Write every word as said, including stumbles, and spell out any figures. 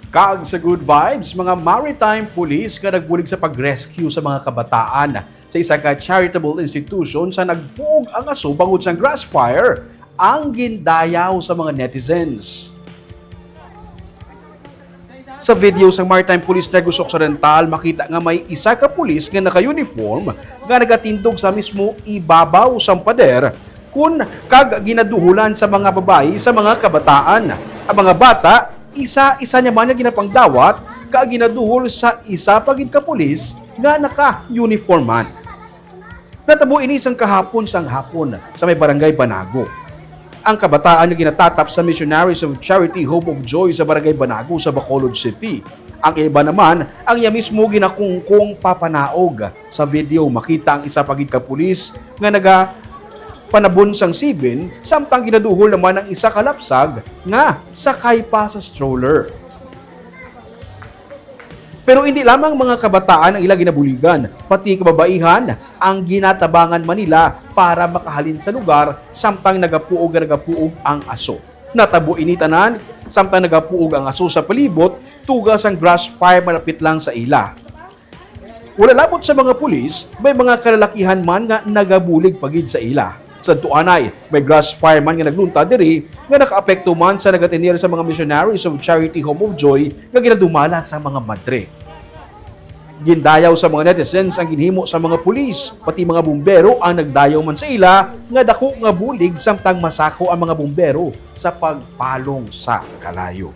Kag sa good vibes, mga maritime police nga nagbulig sa pag-rescue sa mga kabataan sa isa ka charitable institution sa nagpuog ang aso bangod sang grass fire ang gindayaw sa mga netizens. Sa video sang Maritime Police Negros Occidental, makita nga may isa ka pulis nga naka-uniform nga nagatindog sa mismo ibabaw sang pader kun kag ginaduhulan sa mga babayi sa mga kabataan. Ang mga bata, isa-isa niya man nga ginapangdawat kag ginaduhol sa isa pa gid ka pulis nga naka-uniform man. Natabo ini sang kahapon sang hapon sa may Barangay Banago. Ang kabataan nga ginatatap sa Missionaries of Charity Home of Joy sa Barangay Banago sa Bacolod City. Ang iba naman, ang iya mismo ginakungkong papanaog. Sa video, makita ang isa pa gid ka pulis nga naga panabon sang sibin, samtang ginaduhol naman ang isa ka lapsag nga sakay pa sa stroller. Pero hindi lamang mga kabataan ang ila ginabuligan, pati kababaihan ang ginatabangan man nila para makahalin sa lugar samtang nagapuog nga nagapuog ang aso. Natabo ini tanan samtang nagapuog ang aso sa palibot, tuga sang grass fire malapit lang sa ila. Wala labot sa mga pulis, may mga kalalakihan man nga nagabulig pa gid sa ila. Sa tuanay, may grass fire man nga nagluntad diri nga nakaapekto man sa nagatener sa mga Missionaries of Charity Home of Joy nga ginadumala sa mga madre. Gindayaw sa mga netizens ang ginhimo sa mga pulis, pati mga bumbero ang nagdayaw man sa ila nga dako nga bulig samtang masako ang mga bumbero sa pagpalong sa kalayo.